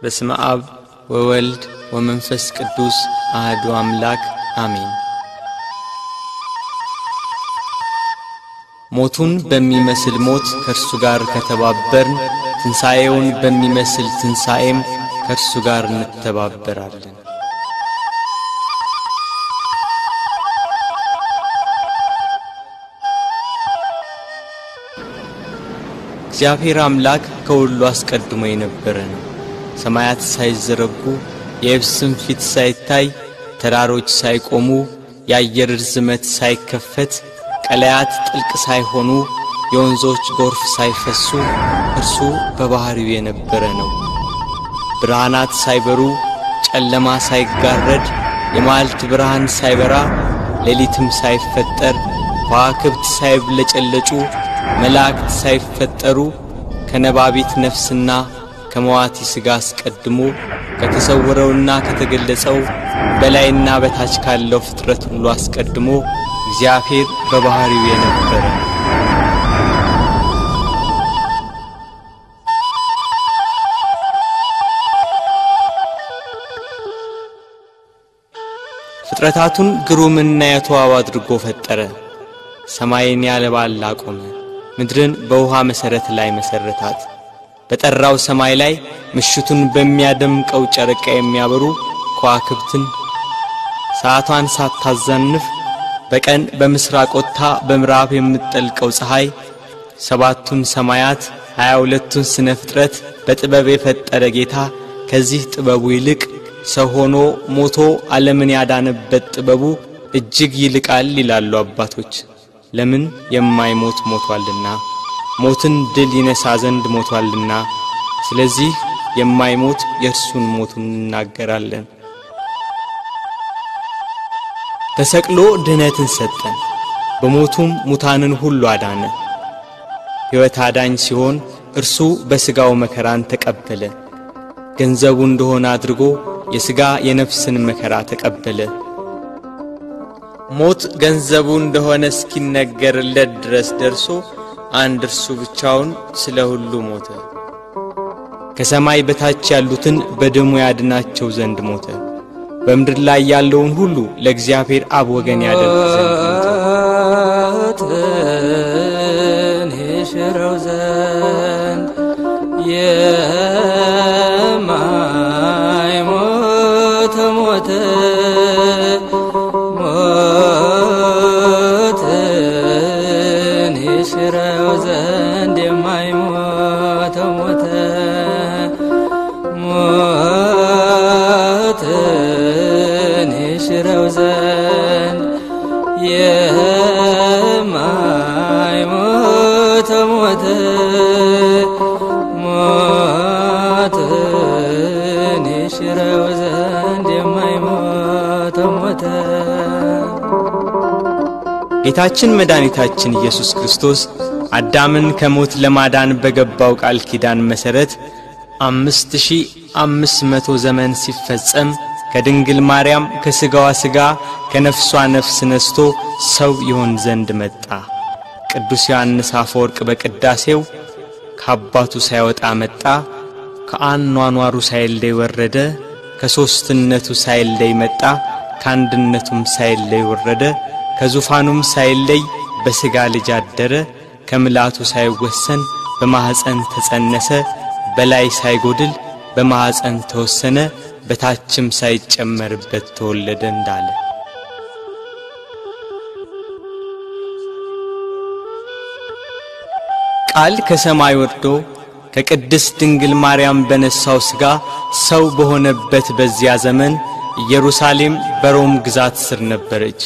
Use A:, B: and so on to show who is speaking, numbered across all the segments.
A: በስመ አብ ወወልድ ወመንፈስ ቅዱስ አሐዱ አምላክ አሜን። ሞቱን በሚመስል ሞት ከእርሱ ጋር ከተባበርን ትንሣኤውን በሚመስል ትንሣኤም ከእርሱ ጋር እንተባበራለን። እግዚአብሔር አምላክ ከሁሉ አስቀድሞ የነበረ ነው። ሰማያት ሳይዘረጉ የየብስም ፊት ሳይታይ ተራሮች ሳይቆሙ የአየር ርዝመት ሳይከፈት ቀላያት ጥልቅ ሳይሆኑ የወንዞች ጎርፍ ሳይፈሱ እርሱ በባህሪው የነበረ ነው። ብርሃናት ሳይበሩ ጨለማ ሳይጋረድ የመዓልት ብርሃን ሳይበራ ሌሊትም ሳይፈጠር ከዋክብት ሳይብለጨለጩ መላእክት ሳይፈጠሩ ከነባቢት ነፍስና ከመዋቲ ሥጋ አስቀድሞ ከተሰወረውና ከተገለጸው በላይና በታች ካለው ፍጥረት ሁሉ አስቀድሞ እግዚአብሔር በባህሪው የነበረ ነው። ፍጥረታቱን ግሩምና የተዋበ አድርጎ ፈጠረ። ሰማይን ያለ ባላ አቆመ፣ ምድርን በውሃ መሰረት ላይ መሰረታት። በጠራው ሰማይ ላይ ምሽቱን በሚያደምቀው ጨረቃ የሚያበሩ ከዋክብትን ሰዓቷን ሳታዛንፍ በቀን በምስራቅ ወጥታ በምዕራብ የምትጠልቀው ፀሐይ ሰባቱን ሰማያት 22ቱን ስነ ፍጥረት በጥበብ የፈጠረ ጌታ ከዚህ ጥበቡ ይልቅ ሰው ሆኖ ሞቶ ዓለምን ያዳነበት ጥበቡ እጅግ ይልቃል ይላሉ አባቶች። ለምን? የማይሞት ሞቷልና፣ ሞትን ድል ይነሳ ዘንድ ሞቷልና። ስለዚህ የማይሞት የእርሱን ሞቱን እንናገራለን። ተሰቅሎ ድህነትን ሰጠን፣ በሞቱም ሙታንን ሁሉ አዳነ። ሕይወት አዳኝ ሲሆን እርሱ በሥጋው መከራን ተቀበለ። ገንዘቡ እንደሆነ አድርጎ የሥጋ የነፍስን መከራ ተቀበለ። ሞት ገንዘቡ እንደሆነ እስኪነገርለት ድረስ ደርሶ አንድ እርሱ ብቻውን ስለ ሁሉ ሞተ። ከሰማይ በታች ያሉትን በደሙ ያድናቸው ዘንድ ሞተ። በምድር ላይ ያለውን ሁሉ ለእግዚአብሔር አብ ወገን ያደርግ ዘንድ ሞተ።
B: ሞትን ይሽረው ዘንድ የማይሞት ሞተ፣ ሞትን ይሽረው ዘንድ የማይሞት ሞተ፣ ሞትን ይሽረው ዘንድ የማይሞት ሞተ፣ ሞትን ይሽረው ዘንድ የማይሞት ሞተ።
A: ጌታችን መድኃኒታችን ኢየሱስ ክርስቶስ አዳምን ከሞት ለማዳን በገባው ቃል ኪዳን መሰረት 5500 ዘመን ሲፈጸም ከድንግል ማርያም ከሥጋዋ ሥጋ ከነፍሷ ነፍስ ነስቶ ሰው ይሆን ዘንድ መጣ። ቅዱስ ዮሐንስ አፈወርቅ በቅዳሴው ከአባቱ ሳይወጣ መጣ፣ ከአኗኗሩ ሳይለይ ወረደ፣ ከሦስትነቱ ሳይለይ መጣ፣ ከአንድነቱም ሳይለይ ወረደ፣ ከዙፋኑም ሳይለይ በሥጋ ልጅ አደረ፣ ከምላቱ ሳይወሰን በማኅፀን ተጸነሰ፣ በላይ ሳይጎድል በማኅፀን ተወሰነ፣ በታችም ሳይጨመርበት ተወለደ እንዳለ ቃል ከሰማይ ወርዶ ከቅድስት ድንግል ማርያም በነሳው ሥጋ ሰው በሆነበት በዚያ ዘመን ኢየሩሳሌም በሮም ግዛት ስር ነበረች።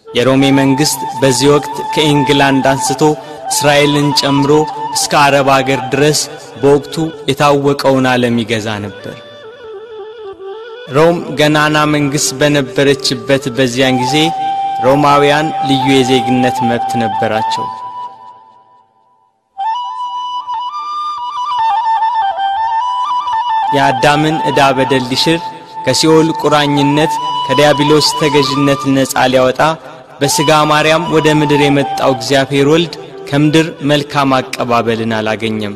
A: የሮሜ መንግስት በዚህ ወቅት ከኢንግላንድ አንስቶ እስራኤልን ጨምሮ እስከ አረብ አገር ድረስ በወቅቱ የታወቀውን ዓለም ይገዛ ነበር። ሮም ገናና መንግስት በነበረችበት በዚያን ጊዜ ሮማውያን ልዩ የዜግነት መብት ነበራቸው። የአዳምን ዕዳ በደል ሊሽር ከሲኦል ቁራኝነት ከዲያብሎስ ተገዥነት ነፃ ሊያወጣ በሥጋ ማርያም ወደ ምድር የመጣው እግዚአብሔር ወልድ ከምድር መልካም አቀባበልን አላገኘም።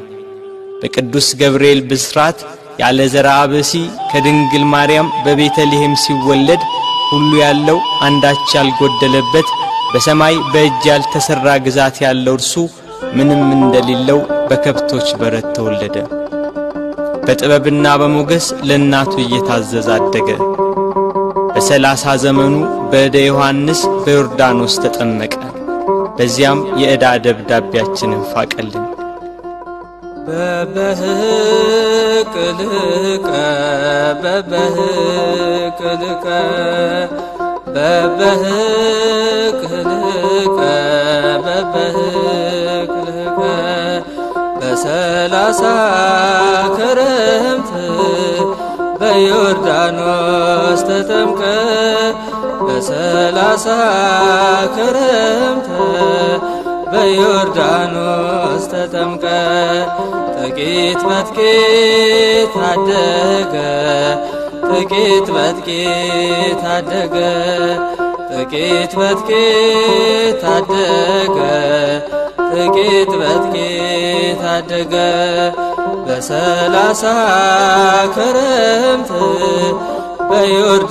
A: በቅዱስ ገብርኤል ብስራት ያለ ዘርአ ብእሲ ከድንግል ማርያም በቤተልሔም ሲወለድ ሁሉ ያለው አንዳች ያልጎደለበት በሰማይ በእጅ ያልተሰራ ግዛት ያለው እርሱ ምንም እንደሌለው በከብቶች በረት ተወለደ። በጥበብና በሞገስ ለእናቱ እየታዘዘ አደገ። በ30 ዘመኑ በእደ ዮሐንስ በዮርዳኖስ ተጠመቀ። በዚያም የዕዳ ደብዳቤያችንን ፋቀልን።
B: በበህቅ ልቀ በበህቅ ልቀ በበህቅ ልቀ በበህቅ ልቀ በ30 ክረምት በዮርዳኖስ ተጠምቀ በ30 ክረምት በዮርዳኖስ ተጠምቀ ጥቂት በጥቂት አደገ ጥቂት በጥቂት አደገ ጥቂት በጥቂት አደገ ጥቂት በጥቂት አደገ በ30 ክረምት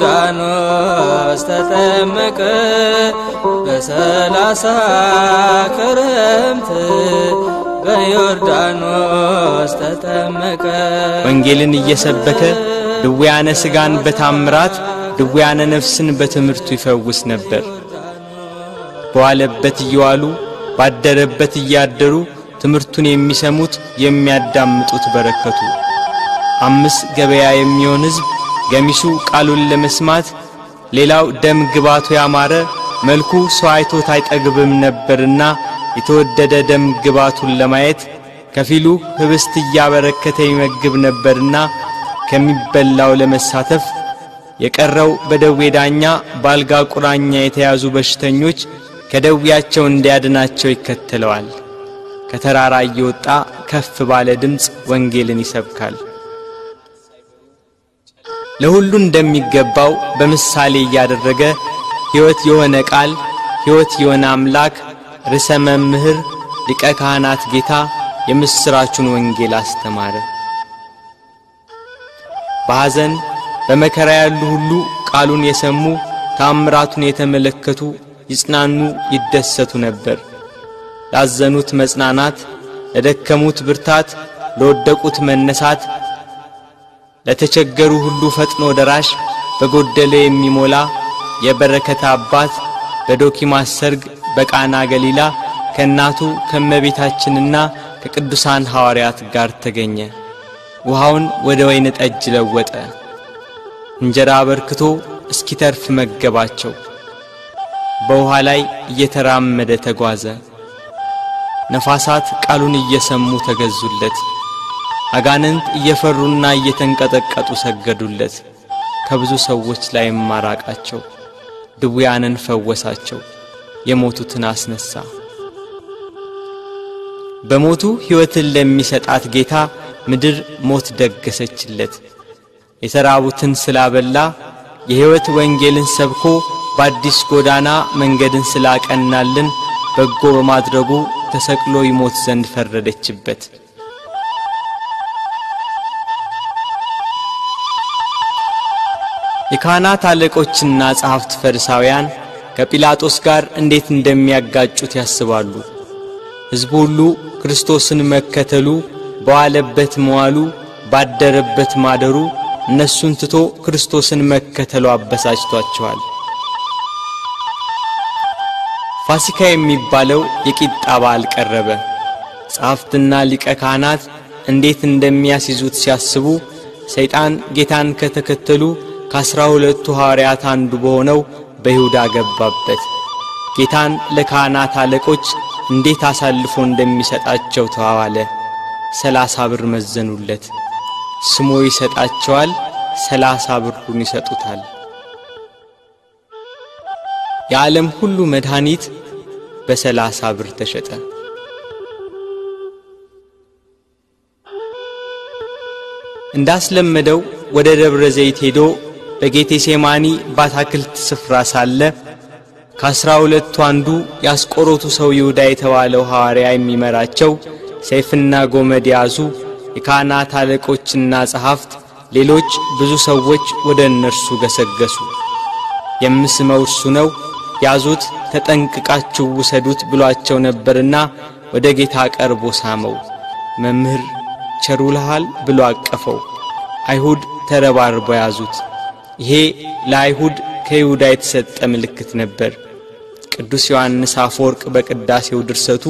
B: በዮርዳኖስ ተጠመቀ በ30 ክረምት በዮርዳኖስ ተጠመቀ።
A: ወንጌልን እየሰበከ ድውያነ ሥጋን በታምራት ድውያነ ነፍስን በትምህርቱ ይፈውስ ነበር። በዋለበት እየዋሉ ባደረበት እያደሩ ትምህርቱን የሚሰሙት የሚያዳምጡት በረከቱ። 5 ገበያ የሚሆን ሕዝብ ገሚሱ ቃሉን ለመስማት ሌላው ደም ግባቱ ያማረ መልኩ ሰው አይቶት አይጠግብም ነበርና የተወደደ ደም ግባቱን ለማየት ከፊሉ ህብስት እያበረከተ ይመግብ ነበርና ከሚበላው ለመሳተፍ የቀረው በደዌ ዳኛ ባልጋ ቁራኛ የተያዙ በሽተኞች ከደዌያቸው እንዲያድናቸው ይከተለዋል። ከተራራ እየወጣ ከፍ ባለ ድምጽ ወንጌልን ይሰብካል። ለሁሉ እንደሚገባው በምሳሌ እያደረገ ሕይወት የሆነ ቃል ሕይወት የሆነ አምላክ ርዕሰ መምህር ሊቀ ካህናት ጌታ የምስራቹን ወንጌል አስተማረ። በሐዘን በመከራ ያሉ ሁሉ ቃሉን የሰሙ ታምራቱን የተመለከቱ ይጽናኑ ይደሰቱ ነበር። ላዘኑት መጽናናት፣ ለደከሙት ብርታት፣ ለወደቁት መነሳት፣ ለተቸገሩ ሁሉ ፈጥኖ ደራሽ፣ በጎደለ የሚሞላ የበረከት አባት በዶኪማስ ሰርግ በቃና ገሊላ ከእናቱ ከመቤታችንና ከቅዱሳን ሐዋርያት ጋር ተገኘ። ውሃውን ወደ ወይን ጠጅ ለወጠ። እንጀራ አበርክቶ እስኪተርፍ መገባቸው። በውሃ ላይ እየተራመደ ተጓዘ። ነፋሳት ቃሉን እየሰሙ ተገዙለት። አጋንንት እየፈሩና እየተንቀጠቀጡ ሰገዱለት። ከብዙ ሰዎች ላይ ማራቃቸው። ድውያንን ፈወሳቸው። የሞቱትን አስነሳ። በሞቱ ሕይወትን ለሚሰጣት ጌታ ምድር ሞት ደገሰችለት። የተራቡትን ስላበላ የሕይወት ወንጌልን ሰብኮ በአዲስ ጎዳና መንገድን ስላቀናልን በጎ በማድረጉ ተሰቅሎ ይሞት ዘንድ ፈረደችበት። የካህናት አለቆችና ጸሐፍት ፈሪሳውያን ከጲላጦስ ጋር እንዴት እንደሚያጋጩት ያስባሉ። ሕዝቡ ሁሉ ክርስቶስን መከተሉ፣ በዋለበት መዋሉ፣ ባደረበት ማደሩ እነሱን ትቶ ክርስቶስን መከተሉ አበሳጭቷቸዋል። ፋሲካ የሚባለው የቂጣ በዓል ቀረበ። ጸሐፍትና ሊቀ ካህናት እንዴት እንደሚያስይዙት ሲያስቡ ሰይጣን ጌታን ከተከተሉ ከ12ቱ ሐዋርያት አንዱ በሆነው በይሁዳ ገባበት። ጌታን ለካህናት አለቆች እንዴት አሳልፎ እንደሚሰጣቸው ተዋዋለ። 30 ብር መዘኑለት። ስሞ ይሰጣቸዋል፣ 30 ብሩን ይሰጡታል። የዓለም ሁሉ መድኃኒት በ30 ብር ተሸጠ። እንዳስለመደው ወደ ደብረ ዘይት ሄዶ በጌቴሴማኒ ባታክልት ስፍራ ሳለ ከ12ቱ አንዱ ያስቆሮቱ ሰው ይሁዳ የተባለው ሐዋርያ የሚመራቸው ሰይፍና ጎመድ ያዙ የካህናት አለቆችና ጸሐፍት፣ ሌሎች ብዙ ሰዎች ወደ እነርሱ ገሰገሱ። የምስመው እርሱ ነው፣ ያዙት፣ ተጠንቅቃችሁ ውሰዱት ብሏቸው ነበርና ወደ ጌታ ቀርቦ ሳመው። መምህር ቸር ውለሃል ብሎ አቀፈው። አይሁድ ተረባርበው ያዙት። ይሄ ለአይሁድ ከይሁዳ የተሰጠ ምልክት ነበር። ቅዱስ ዮሐንስ አፈወርቅ በቅዳሴው ድርሰቱ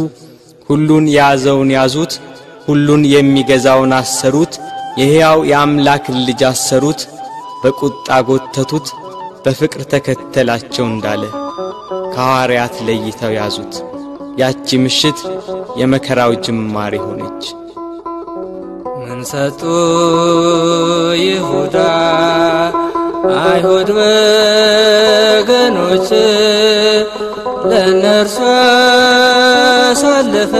A: ሁሉን የያዘውን ያዙት፣ ሁሉን የሚገዛውን አሰሩት፣ የሕያው የአምላክን ልጅ አሰሩት፣ በቁጣ ጎተቱት፣ በፍቅር ተከተላቸው እንዳለ ከሐዋርያት ለይተው ያዙት። ያቺ ምሽት የመከራው ጅማሬ ሆነች።
B: ምን ሰጡ ይሁዳ አይሁድ ወገኖች ለእነርሱ አሳልፈ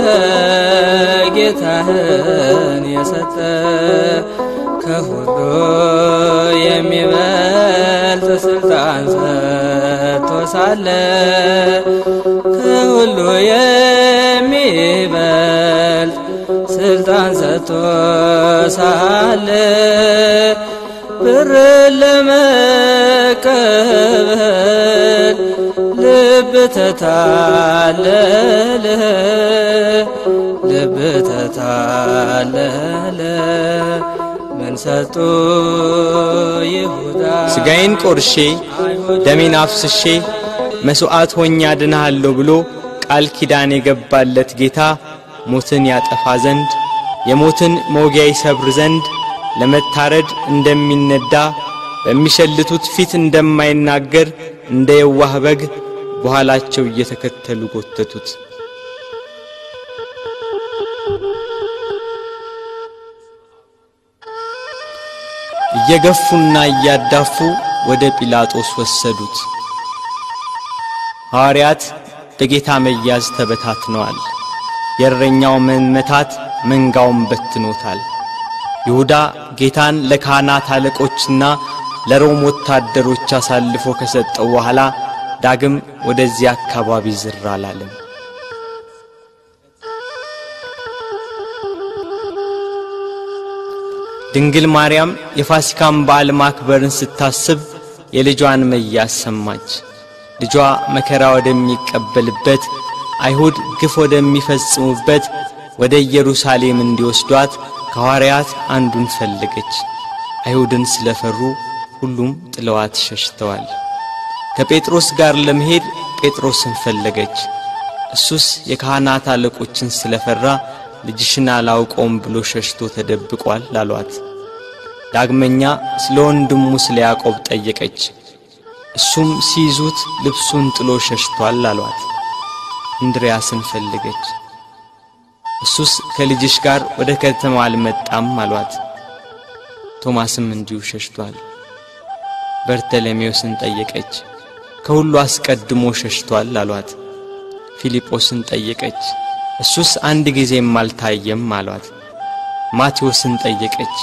B: ጌታህን የሰጠ ከሁሉ የሚበልጥ ስልጣን ሰጥቶ ሳለ ከሁሉ የሚበልጥ ስልጣን ሰጥቶ ሳለ ብር ለመቀበል ልብ ተታለለ ልብ ተታለለ። ምን ሰጡ ይሁዳ
A: ሥጋዬን ቆርሼ ደሜን አፍስሼ መሥዋዕት ሆኜ አድንሃለሁ ብሎ ቃል ኪዳን የገባለት ጌታ ሞትን ያጠፋ ዘንድ የሞትን መውጊያ ይሰብር ዘንድ ለመታረድ እንደሚነዳ በሚሸልቱት ፊት እንደማይናገር እንደ የዋህ በግ በኋላቸው እየተከተሉ ጎተቱት። እየገፉና እያዳፉ ወደ ጲላጦስ ወሰዱት። ሐዋርያት በጌታ መያዝ ተበታትነዋል። የእረኛው መመታት መንጋውን በትኖታል። ይሁዳ ጌታን ለካህናት አለቆችና ለሮም ወታደሮች አሳልፎ ከሰጠው በኋላ ዳግም ወደዚያ አካባቢ ዝር አላለም። ድንግል ማርያም የፋሲካን በዓል ማክበርን ስታስብ የልጇን መያዝ ሰማች። ልጇ መከራ ወደሚቀበልበት አይሁድ ግፍ ወደሚፈጽሙበት ወደ ኢየሩሳሌም እንዲወስዷት ከሐዋርያት አንዱን ፈለገች። አይሁድን ስለፈሩ ሁሉም ጥለዋት ሸሽተዋል። ከጴጥሮስ ጋር ለመሄድ ጴጥሮስን ፈለገች። እሱስ የካህናት አለቆችን ስለፈራ ልጅሽን አላውቀውም ብሎ ሸሽቶ ተደብቋል አሏት። ዳግመኛ ስለ ወንድሙ ስለ ያዕቆብ ጠየቀች። እሱም ሲይዙት ልብሱን ጥሎ ሸሽቷል አሏት። እንድርያስን ፈለገች። እሱስ ከልጅሽ ጋር ወደ ከተማ አልመጣም አሏት። ቶማስም እንዲሁ ሸሽቷል። በርተሎሜዎስን ጠየቀች። ከሁሉ አስቀድሞ ሸሽቷል አሏት። ፊልጶስን ጠየቀች። እሱስ አንድ ጊዜም አልታየም አሏት። ማቴዎስን ጠየቀች።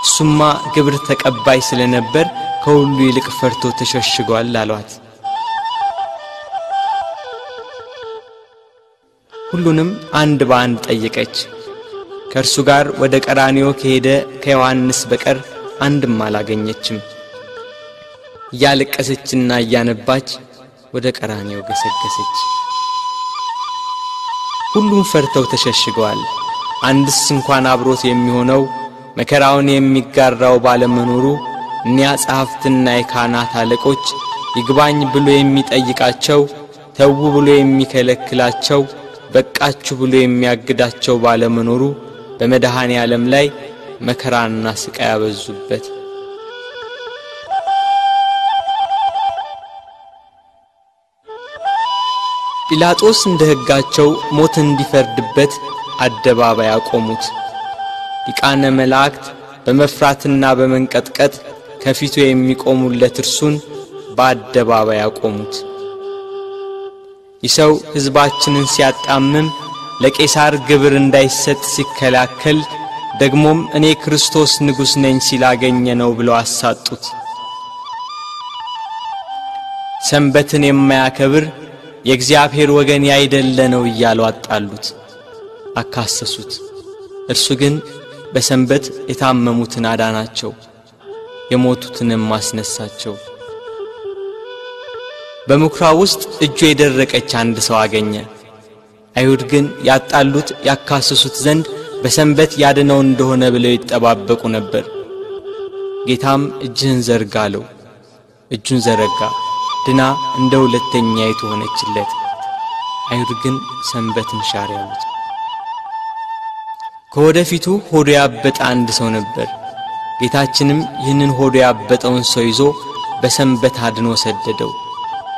A: እሱማ ግብር ተቀባይ ስለነበር ከሁሉ ይልቅ ፈርቶ ተሸሽጓል አሏት። ሁሉንም አንድ በአንድ ጠየቀች። ከእርሱ ጋር ወደ ቀራንዮ ከሄደ ከዮሐንስ በቀር አንድም አላገኘችም። እያለቀሰችና እያነባች ወደ ቀራንዮ ገሰገሰች። ሁሉም ፈርተው ተሸሽገዋል። አንድስ እንኳን አብሮት የሚሆነው መከራውን የሚጋራው ባለመኖሩ እኒያ ጸሐፍትና የካህናት አለቆች ይግባኝ ብሎ የሚጠይቃቸው፣ ተው ብሎ የሚከለክላቸው፣ በቃችሁ ብሎ የሚያግዳቸው ባለመኖሩ በመድኃኔ ዓለም ላይ መከራና ስቃይ ያበዙበት። ጲላጦስ እንደ ሕጋቸው ሞት እንዲፈርድበት አደባባይ አቆሙት። ሊቃነ መላእክት በመፍራትና በመንቀጥቀጥ ከፊቱ የሚቆሙለት እርሱን በአደባባይ አቆሙት። ይህ ሰው ሕዝባችንን ሲያጣምም፣ ለቄሳር ግብር እንዳይሰጥ ሲከላከል፣ ደግሞም እኔ ክርስቶስ ንጉሥ ነኝ ሲላገኘ ነው ብለው አሳጡት። ሰንበትን የማያከብር የእግዚአብሔር ወገን ያይደለ ነው እያሉ አጣሉት፣ አካሰሱት። እርሱ ግን በሰንበት የታመሙትን አዳናቸው፣ የሞቱትንም አስነሳቸው። በምኵራብ ውስጥ እጁ የደረቀች አንድ ሰው አገኘ። አይሁድ ግን ያጣሉት ያካስሱት ዘንድ በሰንበት ያድነው እንደሆነ ብለው ይጠባበቁ ነበር። ጌታም እጅህን ዘርጋ አለው። እጁን ዘረጋ፣ ድና እንደ ሁለተኛይቱ ሆነችለት። አይሁድ ግን ሰንበትን ሻር ያሉት። ከወደፊቱ ሆዱ ያበጠ አንድ ሰው ነበር። ጌታችንም ይህንን ሆዱ ያበጠውን ሰው ይዞ በሰንበት አድኖ ሰደደው።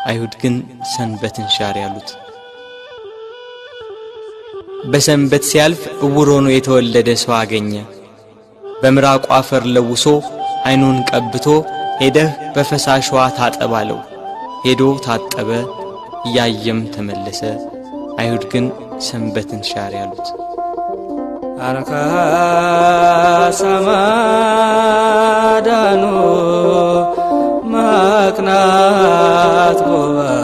A: አይሁድ ግን ሰንበትን ሻር ያሉት። በሰንበት ሲያልፍ እውር ሆኖ የተወለደ ሰው አገኘ። በምራቁ አፈር ለውሶ ዓይኑን ቀብቶ ሄደህ በፈሳሽ ውሃ ታጠብ አለው። ሄዶ ታጠበ፣ እያየም ተመለሰ። አይሁድ ግን ሰንበትን ሻር ያሉት።
B: አንካሳ ማዳኑ ማቅናት ጎባጣውን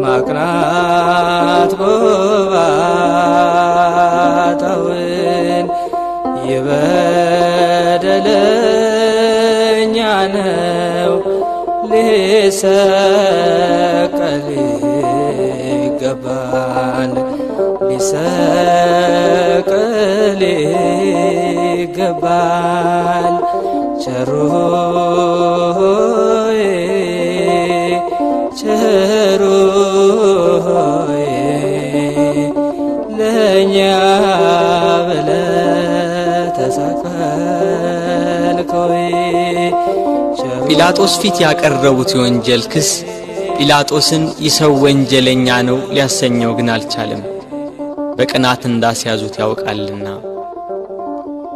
B: ማቅናት ጎባጣውን ይበደለኛ ነው ሊሰቀል ይገባል ሊሰቀል ይገባል። ቸሩ ሆይ ቸሩ ሆይ ለእኛ ብለህ ተሰቀልክ ሆይ።
A: ጲላጦስ ፊት ያቀረቡት የወንጀል ክስ ጲላጦስን ይህ ሰው ወንጀለኛ ነው ሊያሰኘው ግን አልቻለም፣ በቅናት እንዳስያዙት ያውቃልና።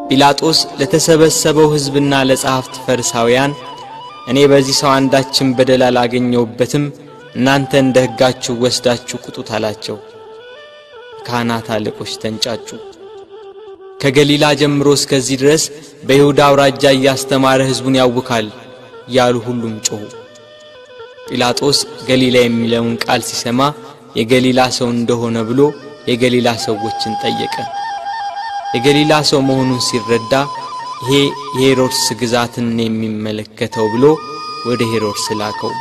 A: ጲላጦስ ለተሰበሰበው ሕዝብና ለጸሐፍት ፈሪሳውያን እኔ በዚህ ሰው አንዳችን በደል አላገኘሁበትም፣ እናንተ እንደ ሕጋችሁ ወስዳችሁ ቅጡት አላቸው። ካህናት አለቆች ተንጫጩ። ከገሊላ ጀምሮ እስከዚህ ድረስ በይሁዳ አውራጃ እያስተማረ ሕዝቡን ያውካል ያሉ ሁሉም ጮኹ። ጲላጦስ ገሊላ የሚለውን ቃል ሲሰማ የገሊላ ሰው እንደሆነ ብሎ የገሊላ ሰዎችን ጠየቀ። የገሊላ ሰው መሆኑን ሲረዳ ይሄ የሄሮድስ ግዛትን የሚመለከተው ብሎ ወደ ሄሮድስ ላከው።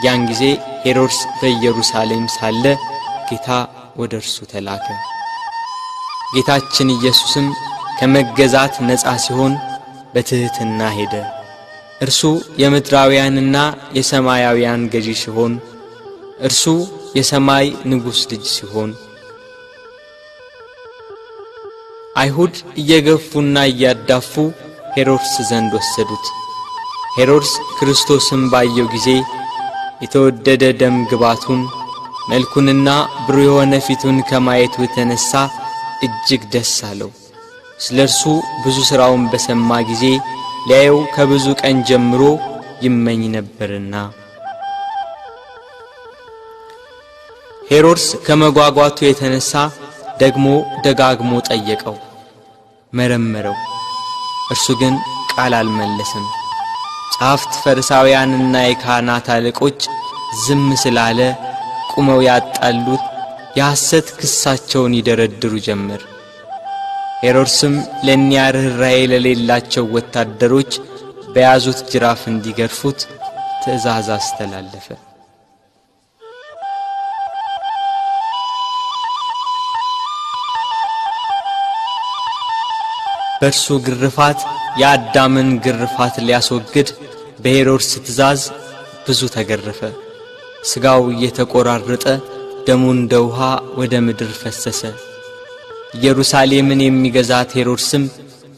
A: ያን ጊዜ ሄሮድስ በኢየሩሳሌም ሳለ ጌታ ወደ እርሱ ተላከ። ጌታችን ኢየሱስም ከመገዛት ነፃ ሲሆን በትህትና ሄደ። እርሱ የምድራውያንና የሰማያውያን ገዢ ሲሆን፣ እርሱ የሰማይ ንጉሥ ልጅ ሲሆን፣ አይሁድ እየገፉና እያዳፉ ሄሮድስ ዘንድ ወሰዱት። ሄሮድስ ክርስቶስን ባየው ጊዜ የተወደደ ደም ግባቱን መልኩንና ብሩህ የሆነ ፊቱን ከማየቱ የተነሳ እጅግ ደስ አለው። ስለ እርሱ ብዙ ሥራውን በሰማ ጊዜ ሊያየው ከብዙ ቀን ጀምሮ ይመኝ ነበርና። ሄሮድስ ከመጓጓቱ የተነሳ ደግሞ ደጋግሞ ጠየቀው፣ መረመረው። እርሱ ግን ቃል አልመለሰም። ጸሐፍት ፈሪሳውያንና የካህናት አለቆች ዝም ስላለ ቁመው ያጣሉት የሐሰት ክሳቸውን ይደረድሩ ጀመር። ሄሮድስም ለእኒያ ርኅራኄ ለሌላቸው ወታደሮች በያዙት ጅራፍ እንዲገርፉት ትእዛዝ አስተላለፈ። በእርሱ ግርፋት የአዳምን ግርፋት ሊያስወግድ በሄሮድስ ትእዛዝ ብዙ ተገረፈ። ሥጋው እየተቆራረጠ ደሙ እንደ ውሃ ወደ ምድር ፈሰሰ። ኢየሩሳሌምን የሚገዛት ሄሮድስም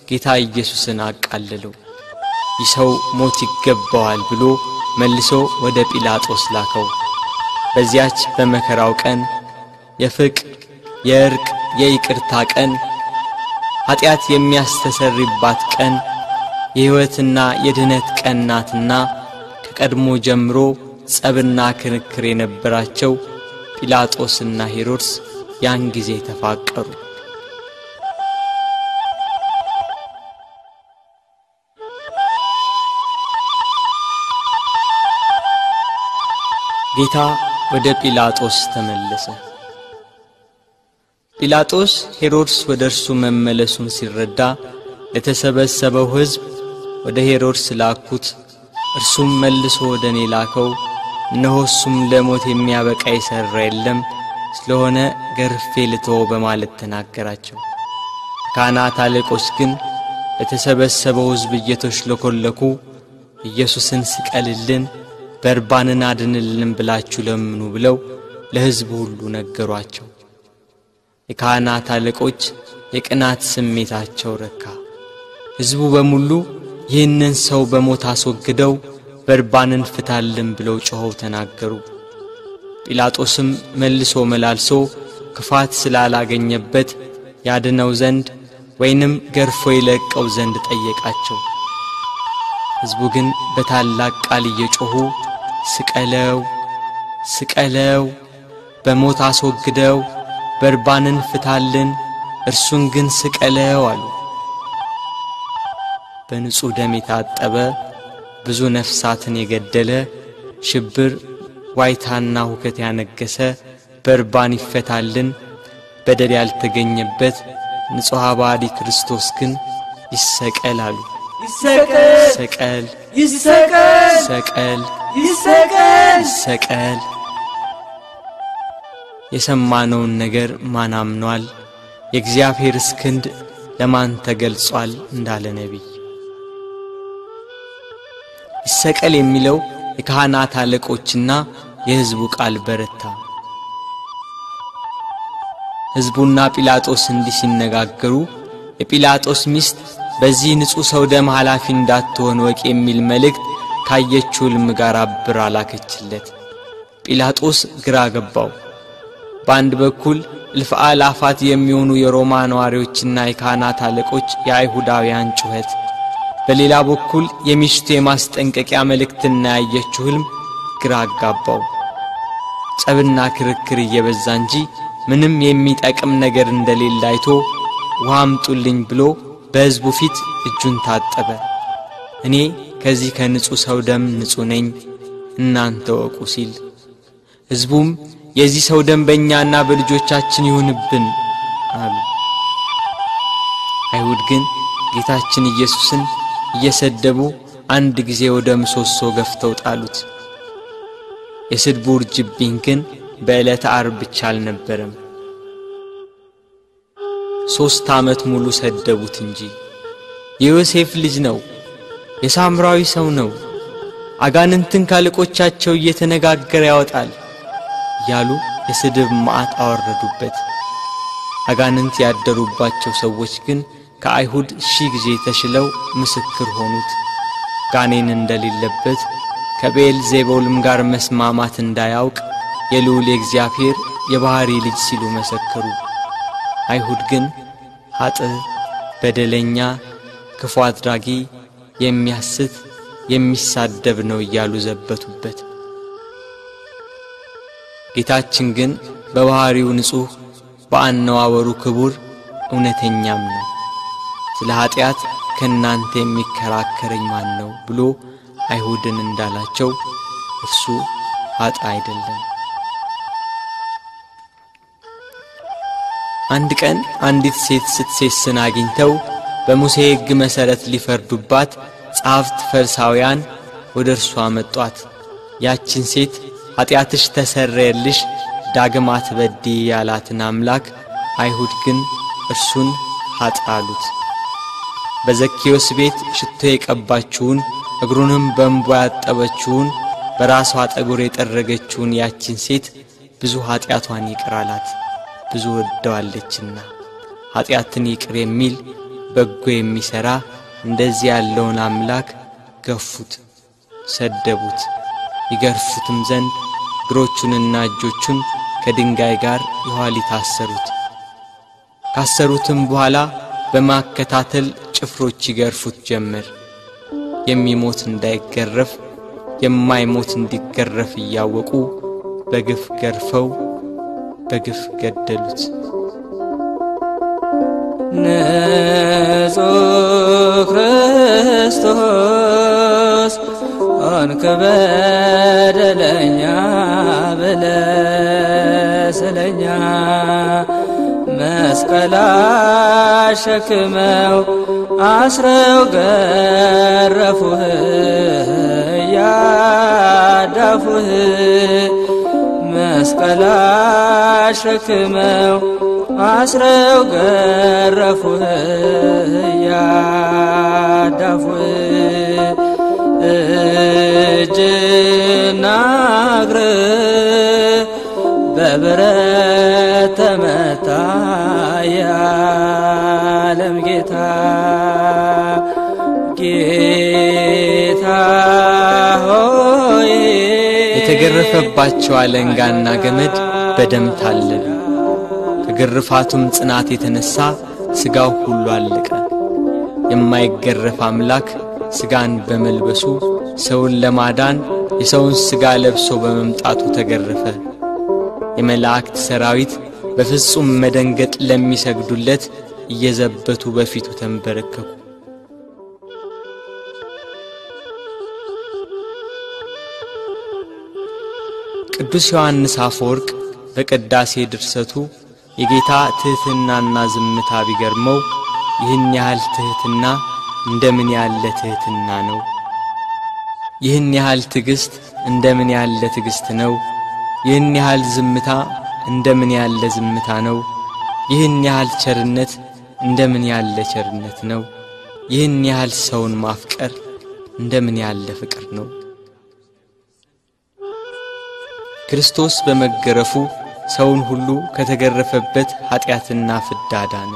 A: ጌታ ኢየሱስን አቃለለው። ይህ ሰው ሞት ይገባዋል ብሎ መልሶ ወደ ጲላጦስ ላከው። በዚያች በመከራው ቀን የፍቅር የእርቅ የይቅርታ ቀን፣ ኃጢአት የሚያስተሰርይባት ቀን፣ የሕይወትና የድኅነት ቀን ናትና ከቀድሞ ጀምሮ ጸብና ክርክር የነበራቸው ጲላጦስና ሄሮድስ ያን ጊዜ ተፋቀሩ። ጌታ ወደ ጲላጦስ ተመለሰ። ጲላጦስ ሄሮድስ ወደ እርሱ መመለሱን ሲረዳ ለተሰበሰበው ሕዝብ ወደ ሄሮድስ ላኩት። እርሱም መልሶ ወደ እኔ ላከው። እነሆ እሱም ለሞት የሚያበቃ የሠራ የለም፣ ስለሆነ ገርፌ ልተወው በማለት ተናገራቸው። ካህናት አለቆች ግን ለተሰበሰበው ሕዝብ እየተሽለኮለኩ ኢየሱስን ስቀልልን፣ በርባንን አድንልን ብላችሁ ለምኑ ብለው ለሕዝቡ ሁሉ ነገሯቸው። የካህናት አለቆች የቅናት ስሜታቸው ረካ። ሕዝቡ በሙሉ ይህንን ሰው በሞት አስወግደው በርባንን ፍታልን ብለው ጮኸው ተናገሩ። ጲላጦስም መልሶ መላልሶ ክፋት ስላላገኘበት ያድነው ዘንድ ወይንም ገርፎ ይለቀው ዘንድ ጠየቃቸው። ሕዝቡ ግን በታላቅ ቃል እየጮኹ ስቀለው፣ ስቀለው፣ በሞት አስወግደው፣ በርባንን ፍታልን፣ እርሱን ግን ስቀለው አሉ። በንጹሕ ደም የታጠበ ብዙ ነፍሳትን የገደለ ሽብር ዋይታና ሁከት ያነገሰ በርባን ይፈታልን፣ በደል ያልተገኘበት ንጹሐ ባሕሪ ክርስቶስ ግን ይሰቀል አሉ።
B: ይሰቀል፣
A: ይሰቀል፣
B: ይሰቀል፣
A: ይሰቀል፣
B: ይሰቀል፣
A: ይሰቀል። የሰማነውን ነገር ማን አምኗል? የእግዚአብሔርስ ክንድ ለማን ተገልጿል? እንዳለ ነቢይ። ይሰቀል የሚለው የካህናት አለቆችና የሕዝቡ ቃል በረታ። ሕዝቡና ጲላጦስ እንዲህ ሲነጋገሩ የጲላጦስ ሚስት በዚህ ንጹሕ ሰው ደም ኃላፊ እንዳትሆን ወቅ የሚል መልእክት ካየችው ሕልም ጋር አብራ ላከችለት። ጲላጦስ ግራ ገባው። በአንድ በኩል እልፍ አእላፋት የሚሆኑ የሮማ ነዋሪዎችና የካህናት አለቆች የአይሁዳውያን ጩኸት፣ በሌላ በኩል የሚስቱ የማስጠንቀቂያ መልእክትና ያየችው ሕልም ግራ አጋባው። ጸብና ክርክር እየበዛ እንጂ ምንም የሚጠቅም ነገር እንደሌለ አይቶ ውሃ አምጡልኝ ብሎ በሕዝቡ ፊት እጁን ታጠበ። እኔ ከዚህ ከንጹሕ ሰው ደም ንጹሕ ነኝ፣ እናንተ ወቁ ሲል፣ ሕዝቡም የዚህ ሰው ደም በእኛና በልጆቻችን ይሁንብን አሉ። አይሁድ ግን ጌታችን ኢየሱስን እየሰደቡ አንድ ጊዜ ወደ ምሰሶ ገፍተው ጣሉት። የስድቡ ውርጅብኝ ግን በዕለተ ዓርብ ብቻ አልነበረም። 3 ዓመት ሙሉ ሰደቡት እንጂ። የዮሴፍ ልጅ ነው፣ የሳምራዊ ሰው ነው፣ አጋንንትን ካለቆቻቸው እየተነጋገረ ያወጣል እያሉ የስድብ መዓት አወረዱበት። አጋንንት ያደሩባቸው ሰዎች ግን ከአይሁድ 1000 ጊዜ ተሽለው ምስክር ሆኑት። ጋኔን እንደሌለበት ከቤልዜቡልም ጋር መስማማት እንዳያውቅ የልዑል የእግዚአብሔር የባሕሪ ልጅ ሲሉ መሰከሩ። አይሁድ ግን ኃጥእ፣ በደለኛ፣ ክፉ አድራጊ፣ የሚያስት፣ የሚሳደብ ነው እያሉ ዘበቱበት። ጌታችን ግን በባሕሪው ንጹሕ፣ በአነዋወሩ ክቡር፣ እውነተኛም ነው። ስለ ኃጢአት ከእናንተ የሚከራከረኝ ማን ነው ብሎ አይሁድን እንዳላቸው እርሱ ኃጥእ አይደለም። አንድ ቀን አንዲት ሴት ስትሴስን አግኝተው በሙሴ ሕግ መሠረት ሊፈርዱባት ጸሐፍት ፈሪሳውያን ወደ እርሷ መጧት። ያችን ሴት ኃጢአትሽ ተሰረየልሽ፣ ዳግም አትበድዪ ያላትን አምላክ አይሁድ ግን እርሱን ኃጥእ አሉት። በዘኬዎስ ቤት ሽቶ የቀባችውን እግሩንም በእንባ ያጠበችውን በራሷ ጠጉር የጠረገችውን ያችን ሴት ብዙ ኃጢአቷን ይቅር አላት፣ ብዙ ወደዋለችና። ኃጢአትን ይቅር የሚል በጎ የሚሠራ እንደዚህ ያለውን አምላክ ገፉት፣ ሰደቡት። ይገርፉትም ዘንድ እግሮቹንና እጆቹን ከድንጋይ ጋር የኋሊት አሰሩት። ካሰሩትም በኋላ በማከታተል ጭፍሮች ይገርፉት ጀመር። የሚሞት እንዳይገረፍ የማይሞት እንዲገረፍ እያወቁ በግፍ ገርፈው በግፍ ገደሉት።
B: ንጹሕ ክርስቶስ ሆንክ በደለኛ ብለህ ስለኛ መስቀል አሸክመው አስረው ገረፉህ እያዳፉህ መስቀል አሸክመው አስረው ገረፉህ እያዳፉህ እጅና እግርህ በብረት ተመታ የዓለም ጌታ ጌታ ሆይ።
A: የተገረፈባቸው አለንጋና ገመድ በደም ታለሉ። ከግርፋቱም ጽናት የተነሳ ሥጋው ሁሉ አለቀ። የማይገረፍ አምላክ ሥጋን በመልበሱ ሰውን ለማዳን የሰውን ሥጋ ለብሶ በመምጣቱ ተገረፈ። የመላእክት ሰራዊት በፍጹም መደንገጥ ለሚሰግዱለት እየዘበቱ በፊቱ ተንበረከኩ። ቅዱስ ዮሐንስ አፈወርቅ በቅዳሴ ድርሰቱ የጌታ ትሕትናና ዝምታ ቢገርመው ይህን ያህል ትሕትና እንደምን ያለ ትሕትና ነው? ይህን ያህል ትዕግስት እንደምን ያለ ትዕግስት ነው? ይህን ያህል ዝምታ እንደምን ያለ ዝምታ ነው? ይህን ያህል ቸርነት እንደምን ያለ ቸርነት ነው? ይህን ያህል ሰውን ማፍቀር እንደምን ያለ ፍቅር ነው? ክርስቶስ በመገረፉ ሰውን ሁሉ ከተገረፈበት ኃጢአትና ፍዳ ዳነ።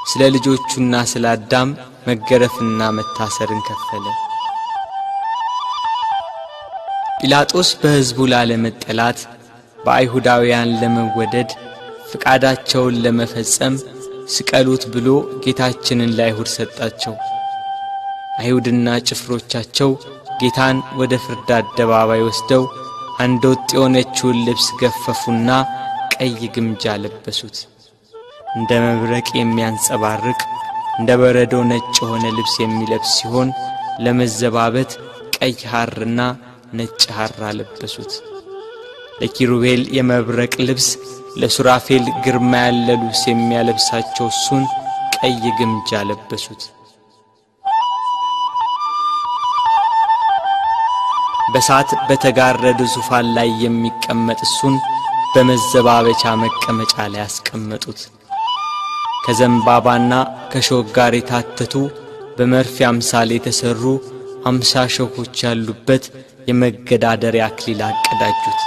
A: ስለ ልጆቹና ስለ አዳም መገረፍና መታሰርን ከፈለ። ጲላጦስ በሕዝቡ ላለመጠላት በአይሁዳውያን ለመወደድ ፍቃዳቸውን ለመፈጸም ስቀሉት ብሎ ጌታችንን ለአይሁድ ሰጣቸው። አይሁድና ጭፍሮቻቸው ጌታን ወደ ፍርድ አደባባይ ወስደው አንድ ወጥ የሆነችውን ልብስ ገፈፉና ቀይ ግምጃ ለበሱት። እንደ መብረቅ የሚያንጸባርቅ እንደ በረዶ ነጭ የሆነ ልብስ የሚለብስ ሲሆን ለመዘባበት ቀይ ሐርና ነጭ ሐር አለበሱት። ለኪሩቤል የመብረቅ ልብስ ለሱራፌል ግርማ ያለ ልብስ የሚያለብሳቸው እሱን ቀይ ግምጃ ለበሱት። በሳት በተጋረደ ዙፋን ላይ የሚቀመጥ እሱን በመዘባበቻ መቀመጫ ላይ አስቀመጡት። ከዘንባባና ከሾህ ጋር የታተቱ በመርፌ አምሳል የተሰሩ 50 ሾኮች ያሉበት የመገዳደሪያ አክሊል አቀዳጁት።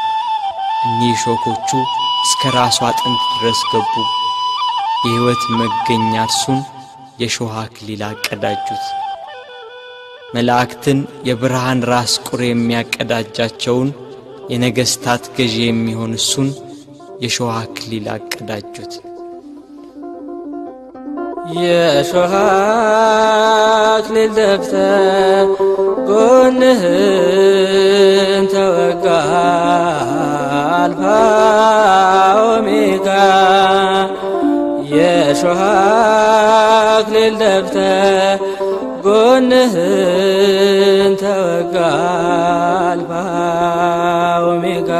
A: እኒህ ሾኮቹ እስከ ራሱ አጥንት ድረስ ገቡ። የሕይወት መገኛ እርሱን የሾህ አክሊል አቀዳጁት። መላእክትን የብርሃን ራስ ቁር የሚያቀዳጃቸውን የነገስታት ገዢ የሚሆን እሱን የሾህ አክሊል አቀዳጁት።
B: የሾህ አክሊል ደፍተህ ጎንህን ተወጋ አልፋ ኦሜጋ የሾህ አክሊል ደፍተህ ጎንህን ተወጋ አልፋ ኦሜጋ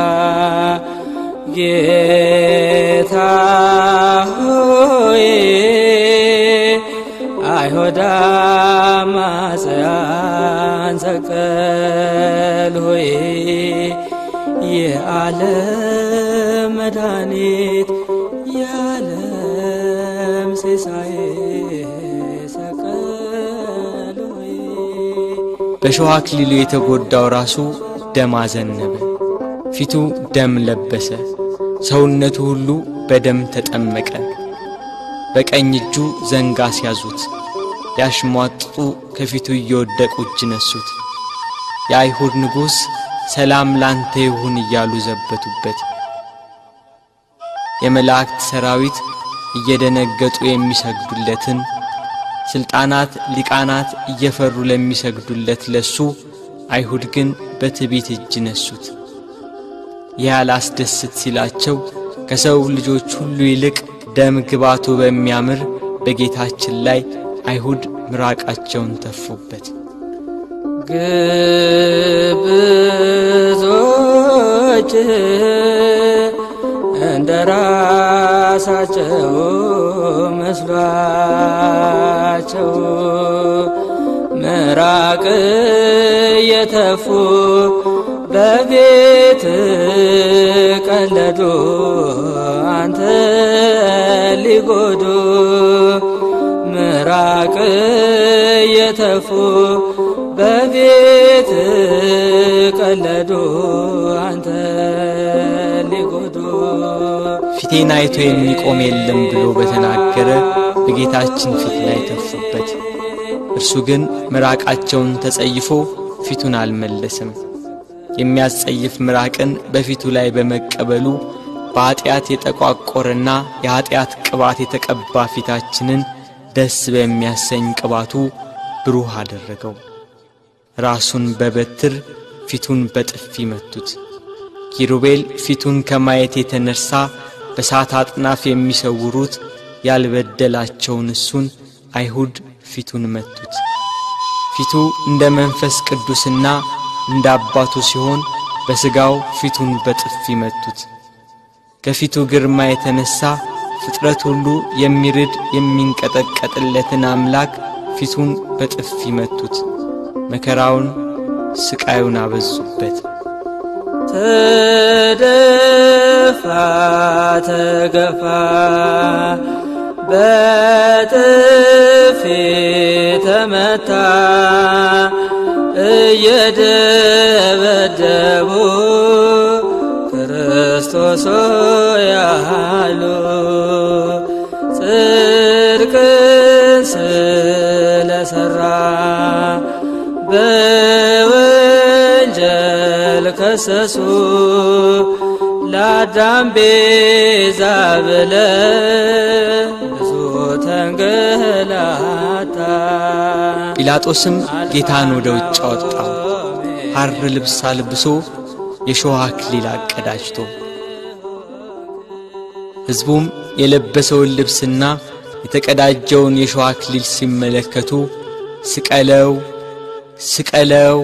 B: ጌታ ሆይ አይሁድ አማጽያን ሰቀል ሆይ የዓለም መድኃኒት የዓለም ሲሳይ ሰቀል ሆይ።
A: በሾህ አክሊሉ የተጎዳው ራሱ ደም አዘነበ፣ ፊቱ ደም ለበሰ፣ ሰውነቱ ሁሉ በደም ተጠመቀ። በቀኝ እጁ ዘንግ አስያዙት፣ ያሽሟጥጡ ከፊቱ እየወደቁ እጅ ነሱት። የአይሁድ ንጉሥ ሰላም ላንተ ይሁን እያሉ ዘበቱበት። የመላእክት ሰራዊት እየደነገጡ የሚሰግዱለትን ስልጣናት ሊቃናት እየፈሩ ለሚሰግዱለት ለሱ አይሁድ ግን በትዕቢት እጅ ነሱት። ይህ አላስደስት ሲላቸው ከሰው ልጆች ሁሉ ይልቅ ደም ግባቱ በሚያምር በጌታችን ላይ አይሁድ ምራቃቸውን ተፉበት።
B: ግብዞች እንደ ራሳቸው መስሏቸው ምራቅ የተፉ በቤት ቀለዱ አንተ ሊጎዱ ምራቅ የተፉ በቤት ቀለዱ አንተ ሊጎዱ።
A: ፊቴን አይቶ የሚቆም የለም ብሎ በተናገረ በጌታችን ፊት ላይ ተፉበት። እርሱ ግን ምራቃቸውን ተጸይፎ ፊቱን አልመለሰም። የሚያስጸይፍ ምራቅን በፊቱ ላይ በመቀበሉ በኃጢአት የተቋቆረና የኃጢአት ቅባት የተቀባ ፊታችንን ደስ በሚያሰኝ ቅባቱ ብሩህ አደረገው። ራሱን በበትር ፊቱን በጥፊ መቱት። ኪሩቤል ፊቱን ከማየት የተነሳ በሳት አጥናፍ የሚሰውሩት ያልበደላቸውን እሱን አይሁድ ፊቱን መቱት። ፊቱ እንደ መንፈስ ቅዱስና እንደ አባቱ ሲሆን በስጋው ፊቱን በጥፊ መቱት። ከፊቱ ግርማ የተነሳ ፍጥረት ሁሉ የሚርድ የሚንቀጠቀጥለትን አምላክ ፊቱን በጥፊ መቱት። መከራውን ስቃዩን አበዙበት።
B: ተደፋ ተገፋ በጥፊ ተመታ እየደበደቡ ክርስቶስ ያሉ ጽድቅን ስለሰራ በወንጀል ከሰሱ ለአዳም ቤዛ ብለ ብዙ ተንገላታ።
A: ጲላጦስም ጌታን ወደ ውጭ አወጣው፣ ሐር ልብስ አልብሶ የሾህ አክሊል አቀዳጅቶ። ሕዝቡም የለበሰውን ልብስና የተቀዳጀውን የሾህ አክሊል ሲመለከቱ ስቀለው፣ ስቀለው፣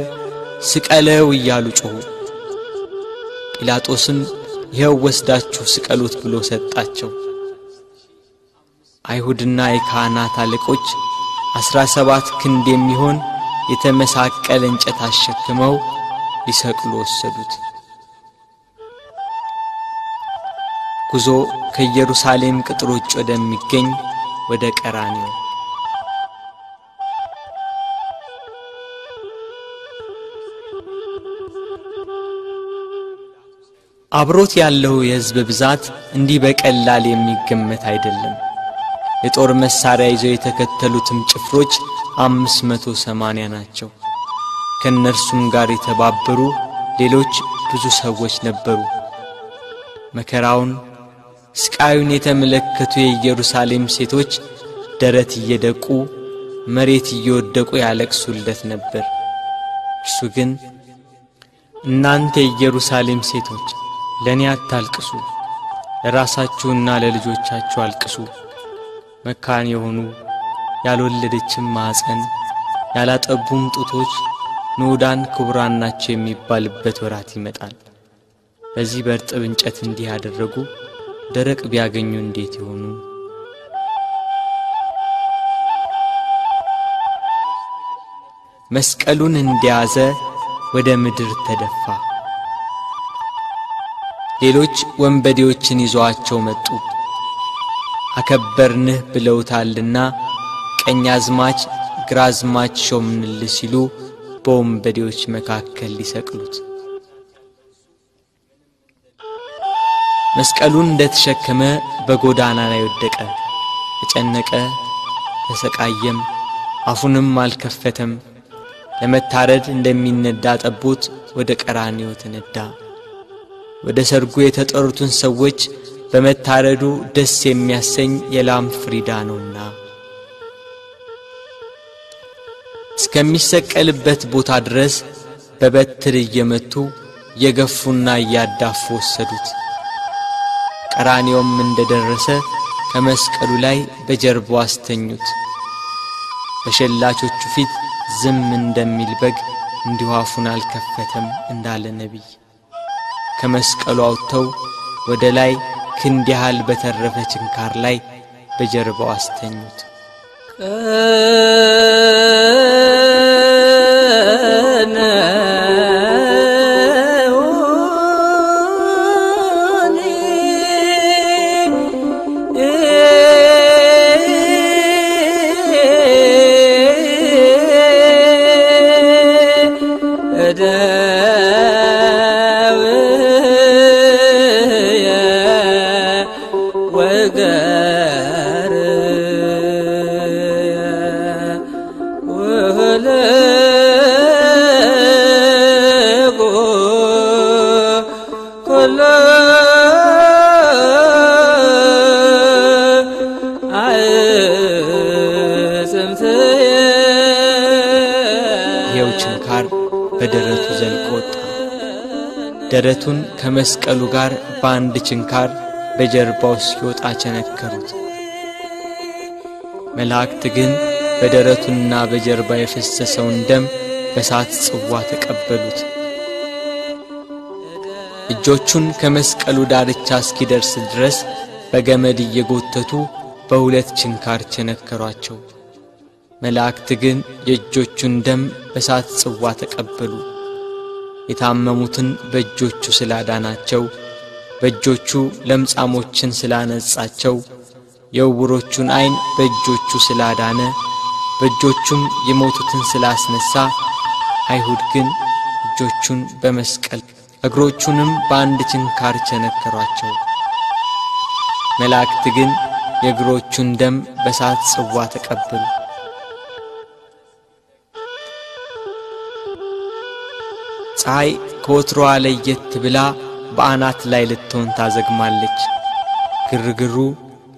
A: ስቀለው እያሉ ጮኹ። ጲላጦስም ይኸው ወስዳችሁ ስቀሉት ብሎ ሰጣቸው። አይሁድና የካህናት አለቆች 17 ክንድ የሚሆን የተመሳቀለ እንጨት አሸክመው ሊሰቅሉ ወሰዱት። ጉዞ ከኢየሩሳሌም ቅጥር ውጭ ወደሚገኝ ወደ ቀራንዮ። አብሮት ያለው የሕዝብ ብዛት እንዲህ በቀላል የሚገመት አይደለም። የጦር መሳሪያ ይዘው የተከተሉትም ጭፍሮች 580 ናቸው። ከእነርሱም ጋር የተባበሩ ሌሎች ብዙ ሰዎች ነበሩ። መከራውን ስቃዩን የተመለከቱ የኢየሩሳሌም ሴቶች ደረት እየደቁ መሬት እየወደቁ ያለቅሱለት ነበር። እርሱ ግን እናንተ የኢየሩሳሌም ሴቶች ለኔ አታልቅሱ፣ ለራሳችሁና ለልጆቻችሁ አልቅሱ። መካን የሆኑ ያልወለደችም ማኅፀን ያላጠቡም ጡቶች ንዑዳን ክቡራን ናቸው የሚባልበት ወራት ይመጣል። በዚህ በእርጥብ እንጨት እንዲህ ያደረጉ ደረቅ ቢያገኙ እንዴት ይሆኑ? መስቀሉን እንደያዘ ወደ ምድር ተደፋ። ሌሎች ወንበዴዎችን ይዘዋቸው መጡ። አከበርንህ ብለውታልና ቀኛዝማች ግራዝማች ሾምንልህ ሲሉ በወንበዴዎች መካከል ሊሰቅሉት። መስቀሉን እንደተሸከመ በጎዳና ላይ ወደቀ። ተጨነቀ፣ ተሰቃየም፣ አፉንም አልከፈተም። ለመታረድ እንደሚነዳ ጠቦት ወደ ቀራንዮ ተነዳ። ወደ ሰርጉ የተጠሩትን ሰዎች በመታረዱ ደስ የሚያሰኝ የላም ፍሪዳ ነውና። እስከሚሰቀልበት ቦታ ድረስ በበትር እየመቱ እየገፉና እያዳፉ ወሰዱት። ቀራንዮም እንደደረሰ ከመስቀሉ ላይ በጀርባው አስተኙት። በሸላቾቹ ፊት ዝም እንደሚል በግ እንዲሁ አፉን አልከፈተም እንዳለ ነቢይ። ከመስቀሉ አውጥተው ወደ ላይ ክንድ ያህል በተረፈ ችንካር ላይ በጀርባው አስተኙት። ይኸው ችንካር በደረቱ ዘልቆ ወጣ። ደረቱን ከመስቀሉ ጋር በአንድ ችንካር በጀርባው እስኪወጣ ቸነከሩት። መላእክት ግን በደረቱና በጀርባ የፈሰሰውን ደም በሳት ጽዋ ተቀበሉት። እጆቹን ከመስቀሉ ዳርቻ እስኪደርስ ድረስ በገመድ እየጎተቱ በሁለት ችንካር ቸነከሯቸው። መላእክት ግን የእጆቹን ደም በሳት ጽዋ ተቀበሉ። የታመሙትን በእጆቹ ስላዳናቸው፣ በእጆቹ ለምጻሞችን ስላነጻቸው፣ የዕውሮቹን ዓይን በእጆቹ ስላዳነ፣ በእጆቹም የሞቱትን ስላስነሳ፣ አይሁድ ግን እጆቹን በመስቀል እግሮቹንም በአንድ ችንካር ቸነከሯቸው። መላእክት ግን የእግሮቹን ደም በሳት ጽዋ ተቀበሉ። ፀሐይ ከወትሮዋ ለየት ብላ በአናት ላይ ልትሆን ታዘግማለች። ግርግሩ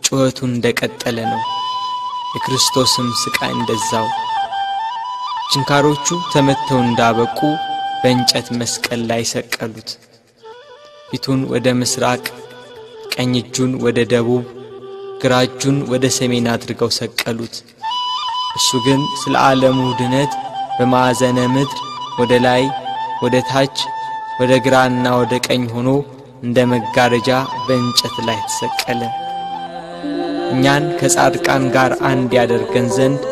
A: ጩኸቱ እንደቀጠለ ነው። የክርስቶስም ስቃይ እንደዛው። ችንካሮቹ ተመተው እንዳበቁ በእንጨት መስቀል ላይ ሰቀሉት። ፊቱን ወደ ምስራቅ፣ ቀኝ እጁን ወደ ደቡብ፣ ግራ እጁን ወደ ሰሜን አድርገው ሰቀሉት። እሱ ግን ስለ ዓለሙ ድነት በማዕዘነ ምድር ወደ ላይ፣ ወደ ታች፣ ወደ ግራና ወደ ቀኝ ሆኖ እንደ መጋረጃ በእንጨት ላይ ተሰቀለ። እኛን ከጻድቃን ጋር አንድ ያደርገን ዘንድ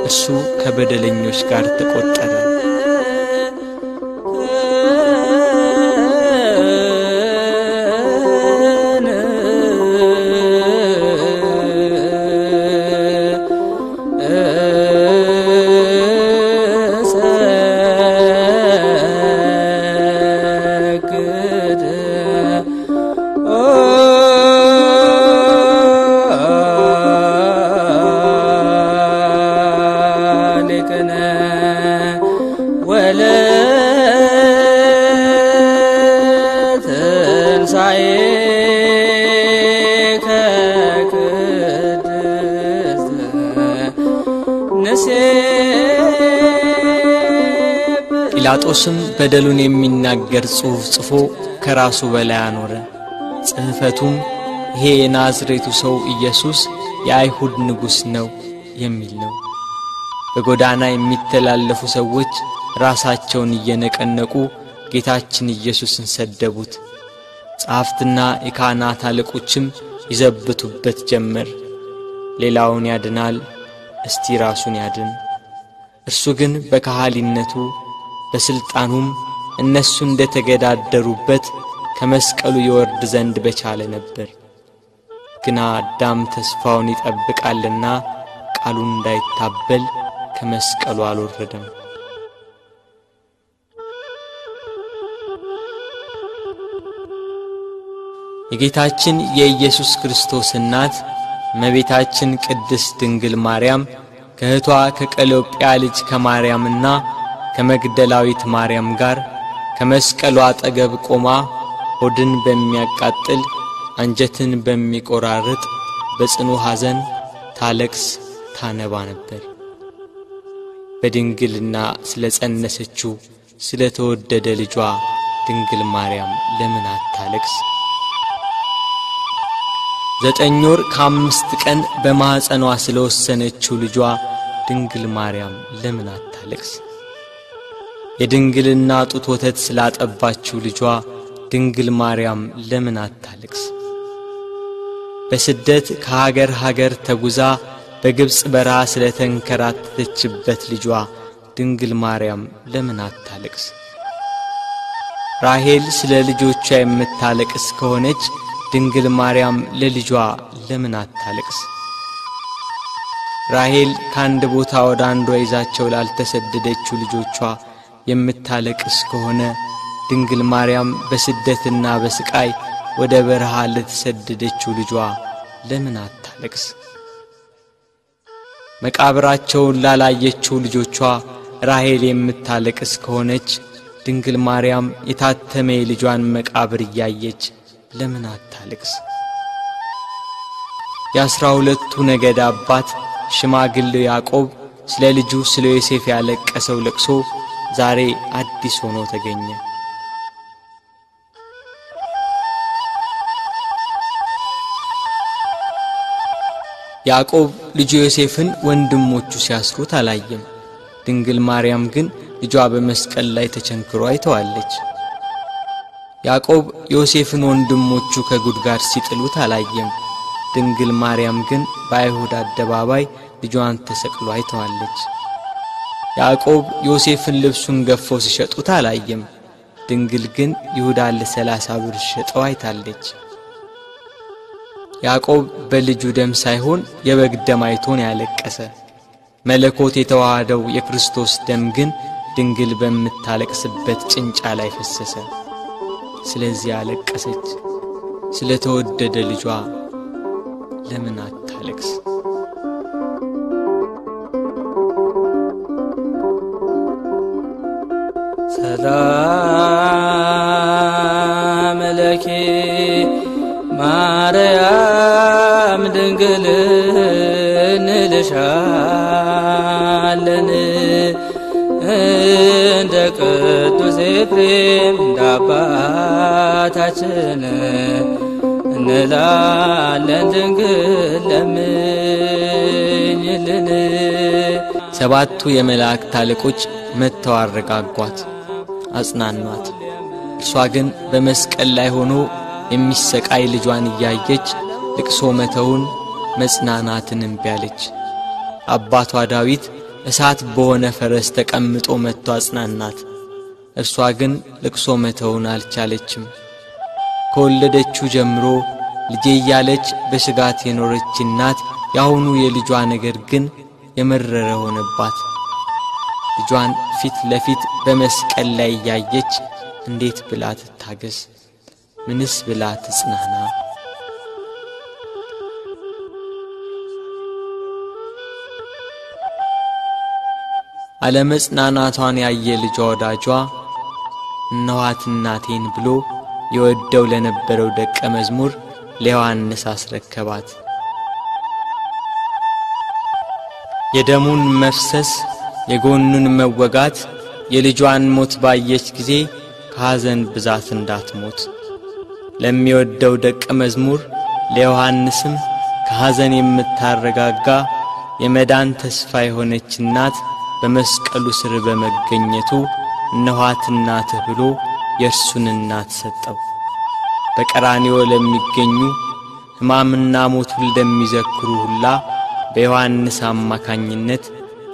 A: እሱ ከበደለኞች ጋር ተቆጠረ። ጲላጦስም በደሉን የሚናገር ጽሑፍ ጽፎ ከራሱ በላይ አኖረ። ጽሕፈቱም ይሄ የናዝሬቱ ሰው ኢየሱስ የአይሁድ ንጉሥ ነው የሚል ነው። በጎዳና የሚተላለፉ ሰዎች ራሳቸውን እየነቀነቁ ጌታችን ኢየሱስን ሰደቡት። ጸሐፍትና የካህናት አለቆችም ይዘብቱበት ጀመር። ሌላውን ያድናል፣ እስቲ ራሱን ያድን። እርሱ ግን በካህሊነቱ በስልጣኑም እነሱ እንደተገዳደሩበት ከመስቀሉ ይወርድ ዘንድ በቻለ ነበር። ግና አዳም ተስፋውን ይጠብቃልና ቃሉን እንዳይታበል ከመስቀሉ አልወረደም። የጌታችን የኢየሱስ ክርስቶስ እናት እመቤታችን ቅድስት ድንግል ማርያም ከእህቷ ከቀሎጵያ ልጅ ከማርያምና ከመግደላዊት ማርያም ጋር ከመስቀሉ አጠገብ ቆማ ሆድን በሚያቃጥል አንጀትን በሚቆራርጥ በጽኑ ሐዘን ታለቅስ ታነባ ነበር። በድንግልና ስለጸነሰችው ስለተወደደ ልጇ ድንግል ማርያም ለምን አታለቅስ? 9 ወር ከ5 ቀን በማህፀኗ ስለወሰነችው ልጇ ድንግል ማርያም ለምን አታለቅስ? የድንግልና ጡት ወተት ስላጠባችው ልጇ ድንግል ማርያም ለምን አታለቅስ? በስደት ከሀገር ሀገር ተጉዛ በግብፅ በረሃ ስለተንከራተተችበት ልጇ ድንግል ማርያም ለምን አታለቅስ? ራሔል ስለ ልጆቿ የምታለቅስ ከሆነች ድንግል ማርያም ለልጇ ለምን አታለቅስ? ራሔል ከአንድ ቦታ ወደ አንዷ ይዛቸው ላልተሰደደችው ልጆቿ የምታለቅስ ከሆነ ድንግል ማርያም በስደትና በስቃይ ወደ በረሃ ለተሰደደችው ልጇ ለምን አታለቅስ? መቃብራቸውን ላላየችው ልጆቿ ራሔል የምታለቅስ ከሆነች ድንግል ማርያም የታተመ የልጇን መቃብር እያየች ለምን አታለቅስ? የ12ቱ ነገድ አባት ሽማግሌው ያዕቆብ ስለ ልጁ ስለ ዮሴፍ ያለቀሰው ለቅሶ ዛሬ አዲስ ሆኖ ተገኘ። ያዕቆብ ልጁ ዮሴፍን ወንድሞቹ ሲያስሩት አላየም። ድንግል ማርያም ግን ልጇ በመስቀል ላይ ተቸንክሮ አይተዋለች። ያዕቆብ ዮሴፍን ወንድሞቹ ከጉድጓድ ሲጥሉት አላየም። ድንግል ማርያም ግን በአይሁድ አደባባይ ልጇን ተሰቅሎ አይተዋለች። ያዕቆብ ዮሴፍን ልብሱን ገፈው ሲሸጡት አላየም። ድንግል ግን ይሁዳን ለ30 ብር ሸጠው አይታለች። ያዕቆብ በልጁ ደም ሳይሆን የበግ ደም አይቶ ነው ያለቀሰ። መለኮት የተዋሃደው የክርስቶስ ደም ግን ድንግል በምታለቅስበት ጭንጫ ላይ ፈሰሰ። ስለዚህ አለቀሰች። ስለተወደደ ልጇ ለምን አታለቅስ?
B: ሰላም ለኪ ማርያም ድንግል እንልሻለን እንደ ቅዱስ ኤፍሬም እንደ አባታችን እንላለን ድንግል ለምኝልን።
A: 7ቱ የመላእክት አለቆች መጥተው አረጋጓት፣ አጽናኗት። እርሷ ግን በመስቀል ላይ ሆኖ የሚሰቃይ ልጇን እያየች ልቅሶ መተውን መጽናናትን እምቢ አለች። አባቷ ዳዊት እሳት በሆነ ፈረስ ተቀምጦ መጥቶ አጽናናት። እርሷ ግን ልቅሶ መተውን አልቻለችም። ከወለደችው ጀምሮ ልጄ እያለች በስጋት የኖረች እናት ያሁኑ የልጇ ነገር ግን የመረረ ሆነባት። ልጇን ፊት ለፊት በመስቀል ላይ እያየች እንዴት ብላ ትታገስ? ምንስ ብላ ትጽናና? አለመጽናናቷን ያየ ልጇ ወዳጇ እነኋት እናቴን ብሎ የወደው ለነበረው ደቀ መዝሙር ለዮሐንስ አስረከባት። የደሙን መፍሰስ የጎኑን መወጋት የልጇን ሞት ባየች ጊዜ ከሐዘን ብዛት እንዳትሞት ለሚወደው ደቀ መዝሙር ለዮሐንስም ከሐዘን የምታረጋጋ የመዳን ተስፋ የሆነች እናት በመስቀሉ ስር በመገኘቱ እነኋት እናትህ ብሎ የእርሱን እናት ሰጠው። በቀራንዮ ለሚገኙ ሕማምና ሞቱን ለሚዘክሩ ሁላ በዮሐንስ አማካኝነት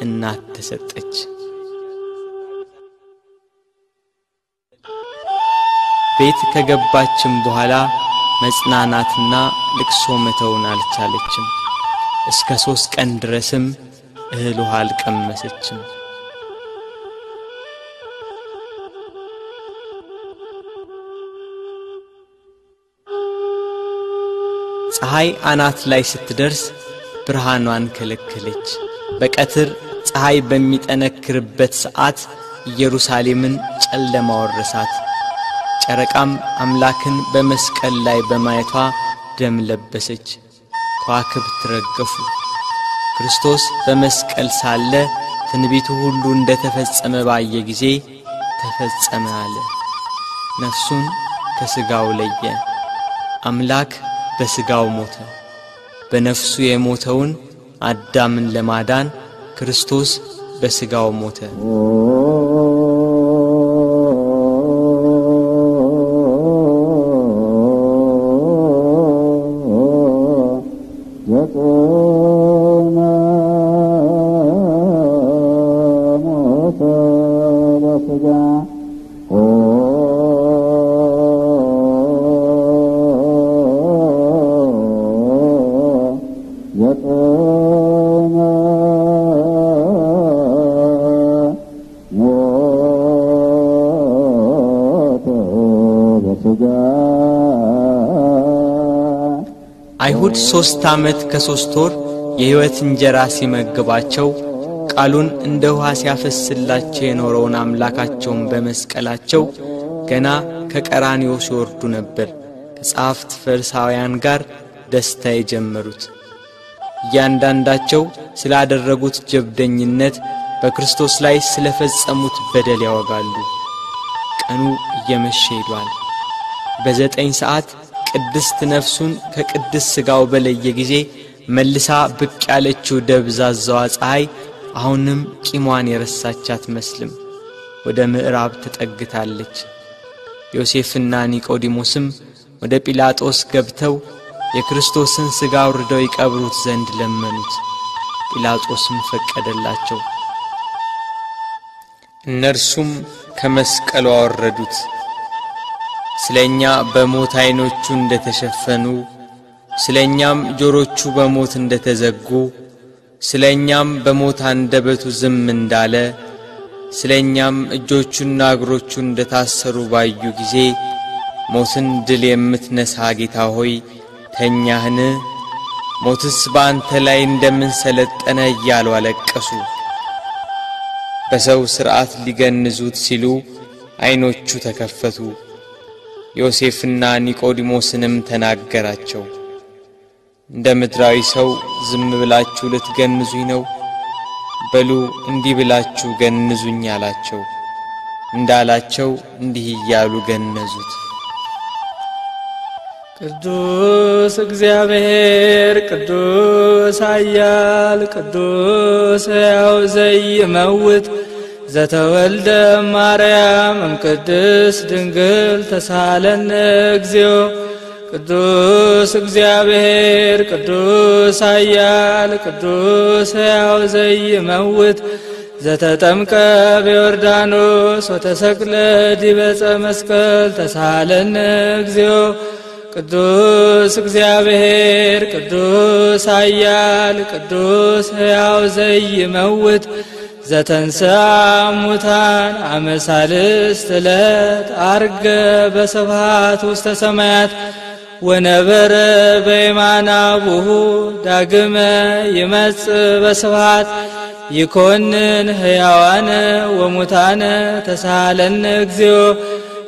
A: እናት ተሰጠች። ቤት ከገባችም በኋላ መጽናናትና ልቅሶ መተውን አልቻለችም። እስከ 3 ቀን ድረስም እህል ውሃ አልቀመሰችም። ፀሐይ አናት ላይ ስትደርስ ብርሃኗን ከለከለች። በቀትር ፀሐይ በሚጠነክርበት ሰዓት ኢየሩሳሌምን ጨለማ ወረሳት። ጨረቃም አምላክን በመስቀል ላይ በማየቷ ደም ለበሰች፣ ከዋክብት ረገፉ። ክርስቶስ በመስቀል ሳለ ትንቢቱ ሁሉ እንደተፈጸመ ባየ ጊዜ ተፈጸመ አለ። ነፍሱን ከሥጋው ለየ። አምላክ በሥጋው ሞተ። በነፍሱ የሞተውን አዳምን ለማዳን ክርስቶስ በሥጋው ሞተ።
C: ዘጠነ ሞተ በሥጋ።
A: አይሁድ 3 ዓመት ከ3 ወር የሕይወት እንጀራ ሲመግባቸው ቃሉን እንደ ውሃ ሲያፈስላቸው የኖረውን አምላካቸውን በመስቀላቸው ገና ከቀራንዮ ሲወርዱ ነበር ከጸሐፍት ፈሪሳውያን ጋር ደስታ የጀመሩት። እያንዳንዳቸው ስላደረጉት ጀብደኝነት በክርስቶስ ላይ ስለፈጸሙት በደል ያወጋሉ። ቀኑ እየመሸ ሄዷል። በ9 ሰዓት ቅድስት ነፍሱን ከቅድስት ሥጋው በለየ ጊዜ መልሳ ብቅ ያለችው ደብዛዛዋ ፀሐይ አሁንም ቂሟን የረሳች አትመስልም። ወደ ምዕራብ ተጠግታለች። ዮሴፍና ኒቆዲሞስም ወደ ጲላጦስ ገብተው የክርስቶስን ሥጋ አውርደው ይቀብሩት ዘንድ ለመኑት። ጲላጦስም ፈቀደላቸው። እነርሱም ከመስቀሉ አወረዱት። ስለኛ በሞት ዓይኖቹ እንደተሸፈኑ፣ ስለኛም ጆሮቹ በሞት እንደተዘጉ፣ ስለኛም በሞት አንደበቱ ዝም እንዳለ፣ ስለኛም እጆቹና እግሮቹ እንደታሰሩ ባዩ ጊዜ ሞትን ድል የምትነሳ ጌታ ሆይ ተኛህን? ሞትስ በአንተ ላይ እንደምን ሰለጠነ? እያሉ አለቀሱ። በሰው ሥርዓት ሊገንዙት ሲሉ ዓይኖቹ ተከፈቱ። ዮሴፍና ኒቆዲሞስንም ተናገራቸው። እንደ ምድራዊ ሰው ዝም ብላችሁ ልትገንዙኝ ነው? በሉ እንዲህ ብላችሁ ገንዙኝ አላቸው። እንዳላቸው እንዲህ እያሉ ገነዙት።
B: ቅዱስ እግዚአብሔር ቅዱስ ኃያል ቅዱስ ሕያው ዘይመውት ዘተወልደ ማርያም እምቅድስት ድንግል ተሳለነ እግዚኦ። ቅዱስ እግዚአብሔር ቅዱስ ኃያል ቅዱስ ሕያው ዘይመውት ዘተጠምቀ በዮርዳኖስ ወተሰቅለ ዲበ ዕፀ መስቀል ተሳለነ እግዚኦ። ቅዱስ እግዚአብሔር ቅዱስ ኃያል ቅዱስ ሕያው ዘይመውት ዘተንሥአ እሙታን አመ ሣልስት ዕለት ዐርገ በስብሐት ውስተ ሰማያት ወነበረ በየማነ አቡሁ ዳግመ ይመጽእ በስብሐት ይኮንን ሕያዋነ ወሙታነ ተሳለነ እግዚኦ።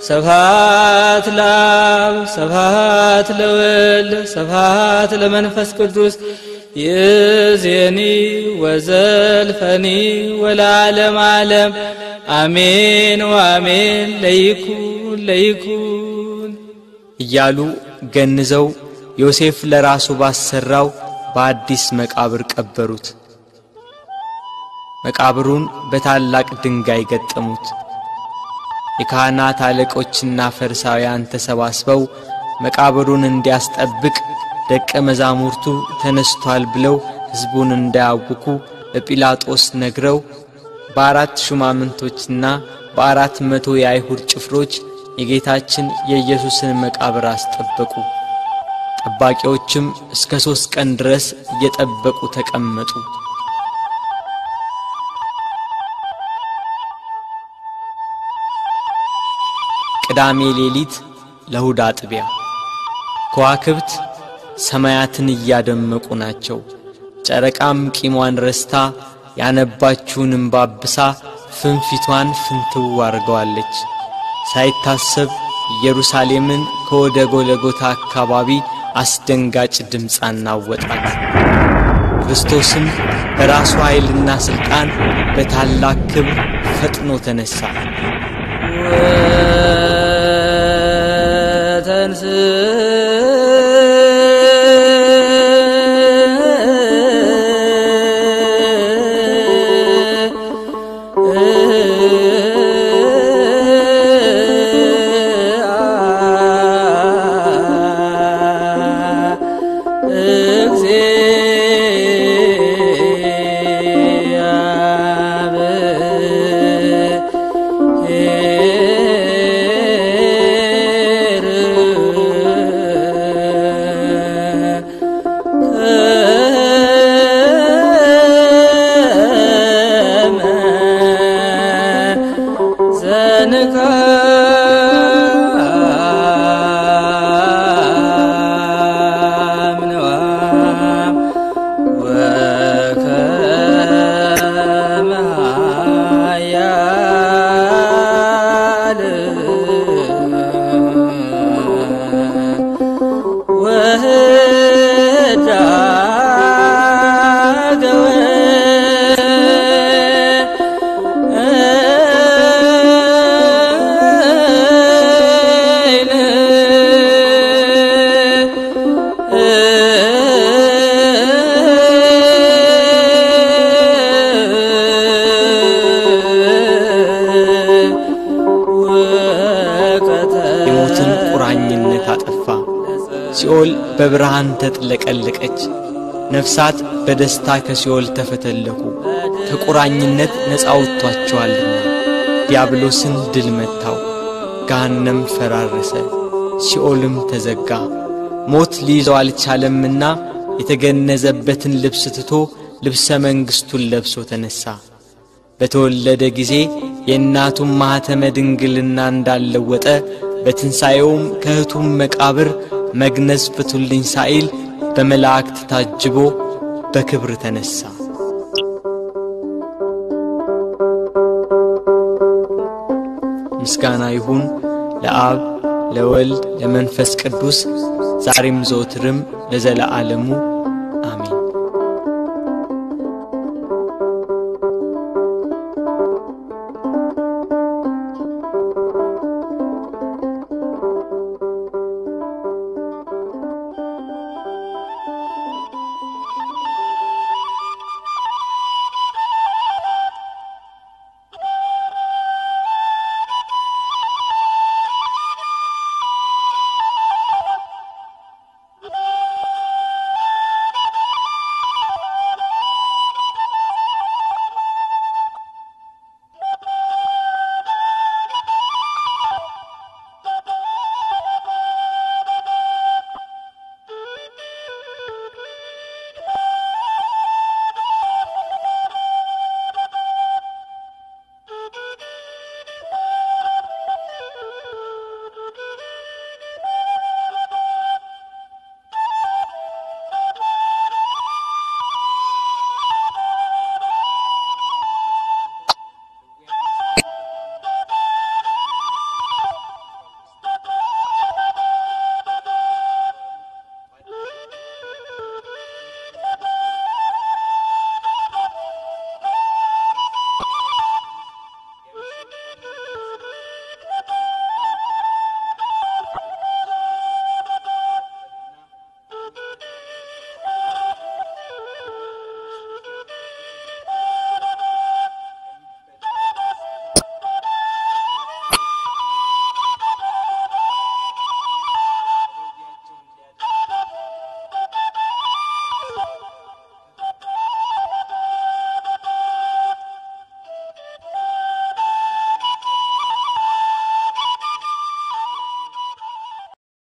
B: ስብሐት ለአብ ስብሐት ለወልድ ስብሐት ለመንፈስ ቅዱስ ይእዜኒ ወዘልፈኒ ወለዓለመ ዓለም አሜን ወአሜን። ለይኩን ለይኩን
A: እያሉ ገንዘው ዮሴፍ ለራሱ ባሰራው በአዲስ መቃብር ቀበሩት። መቃብሩን በታላቅ ድንጋይ ገጠሙት። የካህናት አለቆችና ፈሪሳውያን ተሰባስበው መቃብሩን እንዲያስጠብቅ ደቀ መዛሙርቱ ተነስቷል ብለው ሕዝቡን እንዳያውኩ ለጲላጦስ ነግረው በ4 ሹማምንቶችና በ400 የአይሁድ ጭፍሮች የጌታችን የኢየሱስን መቃብር አስጠበቁ። ጠባቂዎችም እስከ 3 ቀን ድረስ እየጠበቁ ተቀመጡ። ቅዳሜ ሌሊት ለእሁድ አጥቢያ ከዋክብት ሰማያትን እያደመቁ ናቸው። ጨረቃም ቂሟን ረስታ ያነባችውን እንባ አብሳ ፍንፊቷን ፍንትው አድርገዋለች። ሳይታሰብ ኢየሩሳሌምን ከወደ ጎልጎታ አካባቢ አስደንጋጭ ድምፅ አናወጣት። ክርስቶስም በራሱ ኃይልና ሥልጣን በታላቅ ክብር ፈጥኖ ተነሳ።
B: ወተንሥአ እግዚአብሔር።
A: ሲኦል በብርሃን ተጥለቀለቀች። ነፍሳት በደስታ ከሲኦል ተፈተለኩ፣ ከቁራኝነት ነፃ ወጥቷቸዋልና። ዲያብሎስን ድል መታው፣ ገሃነም ፈራረሰ፣ ሲኦልም ተዘጋ። ሞት ሊይዘው አልቻለምና የተገነዘበትን ልብስ ትቶ ልብሰ መንግሥቱን ለብሶ ተነሣ። በተወለደ ጊዜ የእናቱን ማኅተመ ድንግልና እንዳልለወጠ በትንሣኤውም ከእህቱም መቃብር መግነዝ ፍቱልኝ ሳይል በመላእክት ታጅቦ በክብር ተነሣ። ምስጋና ይሁን ለአብ ለወልድ ለመንፈስ ቅዱስ ዛሬም ዘወትርም ለዘለዓለሙ